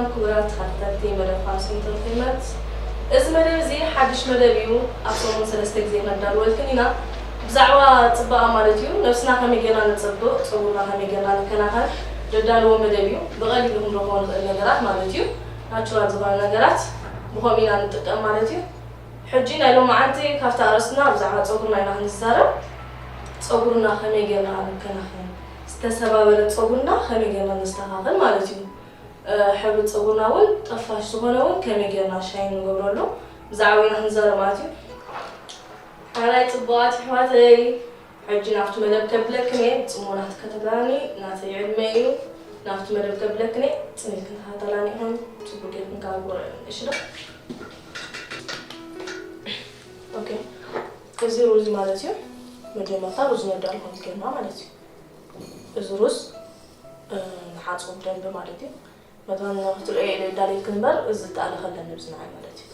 ክቡራት ተኸታተልቲ መደብ ፋና ሰንተር ፊልመት፣ እዚ መደብ እዚ ሓድሽ መደብ እዩ። ኣብ ሰሙን ሰለስተ ግዜ ነዳልወልክን ኢና። ብዛዕባ ጽባቐ ማለት እዩ፣ ነብስና ከመይ ጌርና ነጸብቕ፣ ጸጉርና ከመይ ጌርና ንከናኸን ነዳልዎ መደብ እዩ። ብቐሊሉ ክንረኽቦ ንኽእል ነገራት ማለት እዩ፣ ናቹራል ዝኾነ ነገራት ብኸምኡ ኢና ንጥቀም ማለት እዩ። ሕጂ ናይ ሎማዓንቲ ካብቲ ኣርእስትና ብዛዕባ ጸጉርና ኢና ክንዛረብ። ጸጉርና ከመይ ጌርና ንከናኸን፣ ዝተሰባበረ ጸጉርና ከመይ ጌርና ነስተኻኽል ማለት እዩ። እ፣ ሕብሪ ጸጉርና እውን ጠፋሽ ዝኾነ እውን ከመይ ጌርና ሻይን ንገብረሉ ብዛዕባ ኢና ክንዛረብ ማለት እዩ። ሓራይ ጽቡቓት ኣሕዋተይ፣ ሕጂ ናብቲ መደብ ከብለክን እየ፣ ጽሞና ትከታተላኒ ናተይ ዕድመ እዩ። ናብቲ መደብ ከብለክን እየ፣ ጽን ኢልክን ተኸታተላኒ ኢኹም፣ ጽቡቅ ጌርክን ካብ ጎረ እሺ ዶ? ኦኬ፣ እዚ ሩዝ ማለት እዩ። መጀመርታ ሩዝ ነዳሉ ከምዚ ጌርና ማለት እዩ። እዚ ሩዝ፣ እ፣ ንሓጽቦ ብደንቢ ማለት እዩ። መታን ክትርእዮ ኢለ ዳሊልክን እምበር፣ እዚ ዝተኣለኸ ኣለኒ ኣብዚ ንዓይ ማለት እዩ።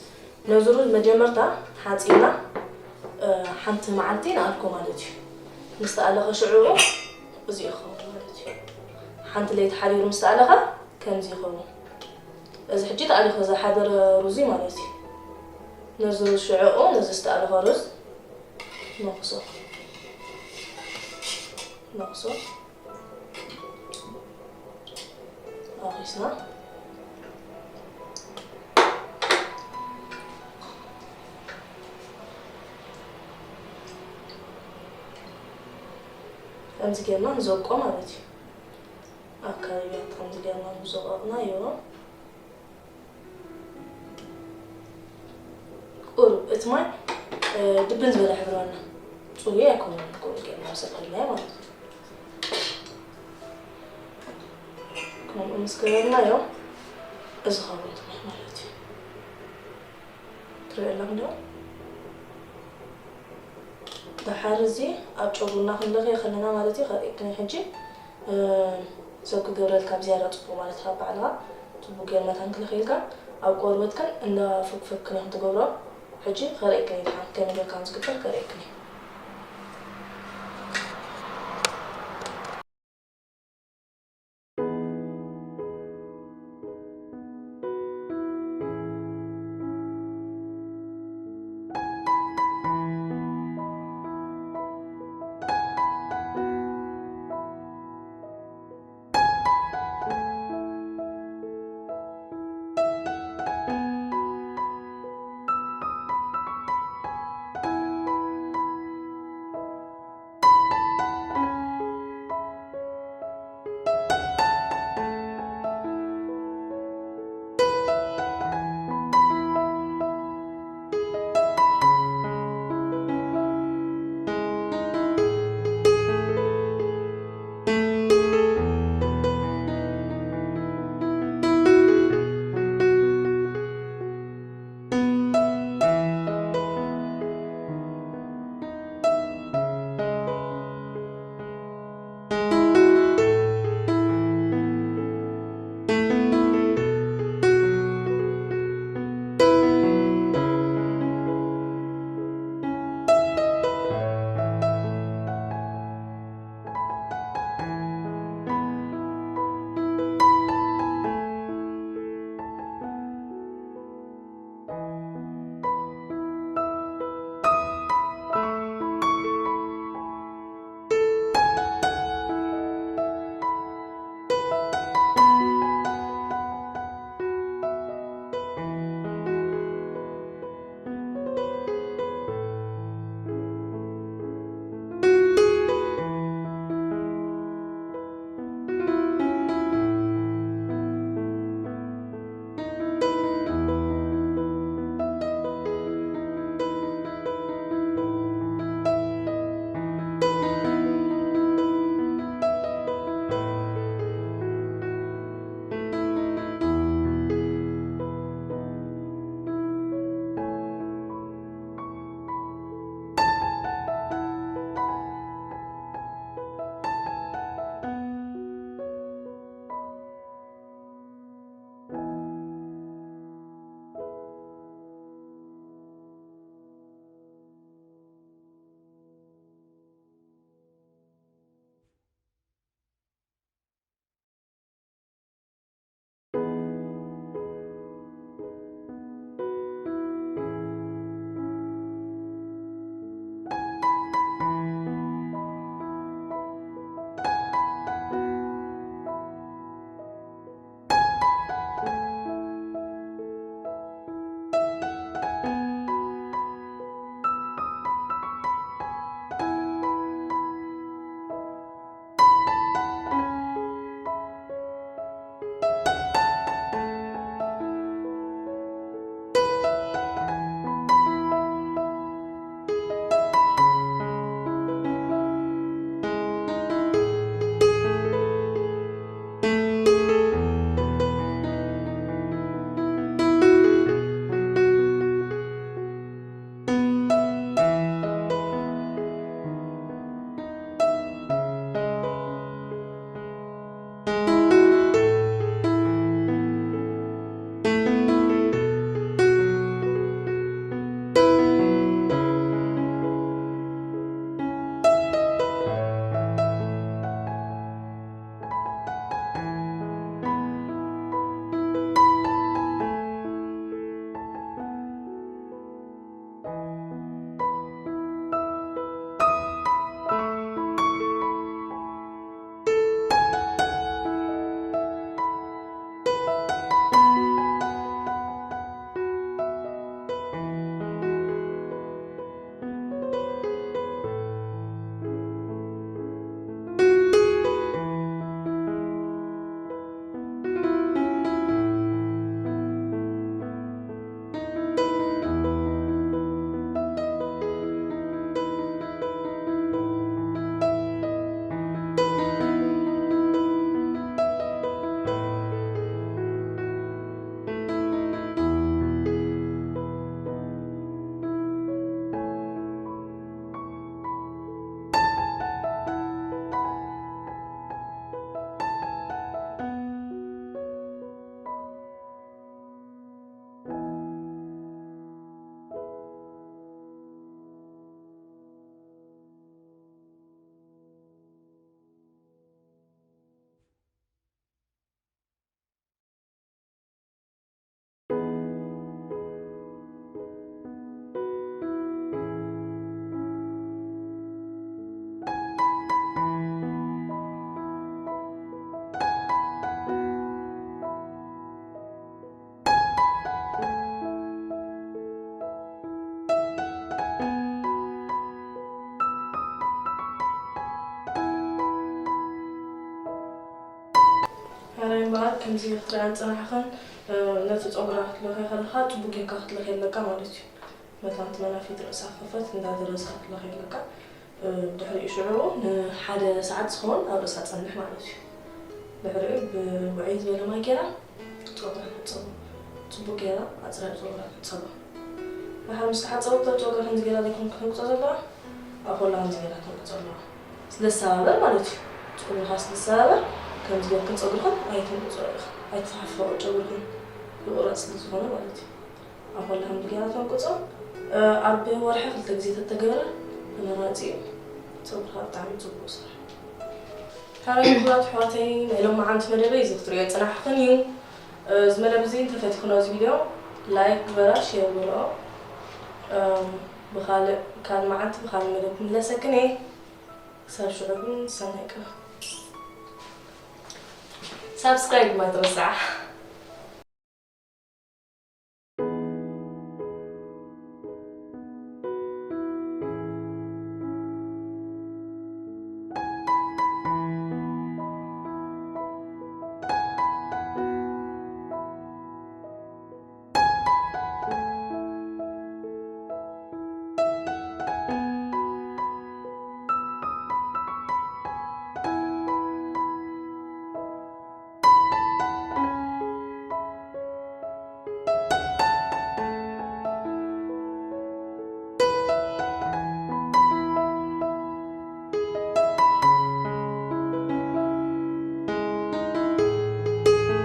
ነዚ ሩዝ መጀመርታ ሓጺብና፣ እ፣ ሓንቲ መዓልቲ ንኣልኮ ማለት እዩ። ምስ ተኣለኸ ሽዑ እዚ ይኸውን ማለት እዩ። ሓንቲ ለይቲ ሓዲሩ ምስ ተኣለኸ ከምዚ ይኸውን። እዚ ሕጂ ተኣሊኹ ዝሓደረ ሩዝ እዩ ማለት እዩ። ነዚ ሩዝ ሽዑ ነዚ ዝተኣለኸ ሩዝ ነኽሶ። ነኽሶ። ኣኺስና። ከምዚ ጌርና ንዘውቆ ማለት እዩ። ኣካባቢያት ከምዚ ጌርና ንዘውቀቕናዮ። ቁሩብ እቲ ማይ፣ እ፣ ድብን ዝበለ ሕብሪ ኣለና። ጽሩይ ኣይኮነን፣ ቁሩብ ጌርና መሰል ከድናዮ ማለት እዩ። ከምኡ ምስ ገበርናዮ፣ እዚ ኸውን ትማይ ማለት እዩ። ትሪኦ ኣለኹም ዶ? ደሓር እዚ ኣብ ጨጉርና ክንለኽዮ ከለና ማለት እዩ፣ ከርእየክን ሕጂ፣ እ፣ ሰብ ክገብረልካ ብዝያዳ ጽቡቕ ማለት ካብ ባዕልኻ ጽቡቕ ጌር መታን ክልኽየልካ፣ ኣብ ቆርበትክን እንዳ ፍክፍክን ኢኹም ትገብሮ። ሕጂ ከርእየክን እዩ፣ ደሓን ከመይ ጌርካ ከም ዝግበር ከርእየክን እዩ። ከምዚ ክትሪኣን ጽናሕኽን ነቲ ጸጉራ ክትለኽዮ ከለኻ ጽቡቅ ጌርካ ክትለኽዮ ኣለካ ማለት እዩ። መታን እቲ መናፊት ርእሳ ክኸፈት እንዳደረዝካ ክትለኽዮ ኣለካ። ድሕሪኡ ሽዑ ንሓደ ሰዓት ዝኸውን ኣብ ርእሳ ጸንሕ ማለት እዩ። ድሕሪኡ ብውዕይ ዝበለ ማይ ጌራ ጸጉራ ትሕጸቦ። ጽቡቅ ጌራ ኣጽርያ ጸጉራ ትሕጸቦ። ድሓር ምስ ተሓጸበት ጸጉራ ከምዚ ጌራ ዘይኮን ክትንቅጾ ዘለዋ፣ ኣኾላ ከምዚ ጌራ ትንቅጾ ኣለዋ። ስለዝሰባበር ማለት እዩ። ጸጉርኻ ስለዝሰባበር ከምዚ ጌርክን ጸጉርኽን ኣይትንቅጾ ኢኻ። ኣይትፋሕፍሖ ጨጉርኽን ይቑረጽ ስለዝኾነ ማለት እዩ። ኣኾላ ከምዚ ጌራ ትንቅጾ። ኣብ ወርሒ ክልተ ግዜ ተተገበረ ተመራጺ እዩ። ጸጉርኻ ብጣዕሚ ጽቡቅ ስራሕ። ሓራይ ክቡራት ኣሕዋተይ ናይ ሎማዓንቲ መደበይ እዚ ክትሪኦ ጽናሕኽን እዩ። እዚ መደብ እዚ እንተፈቲኽኖ እዚ ቪድዮ ላይክ ግበራ፣ ሼር በልኦ። ብኻልእ ካልእ መዓልቲ ብኻልእ መደብ ክምለሰክን እየ። ክሳብ ሽዑ ግን ሰናይ ቀን። ሳብስክራይብ ማትረስዓ።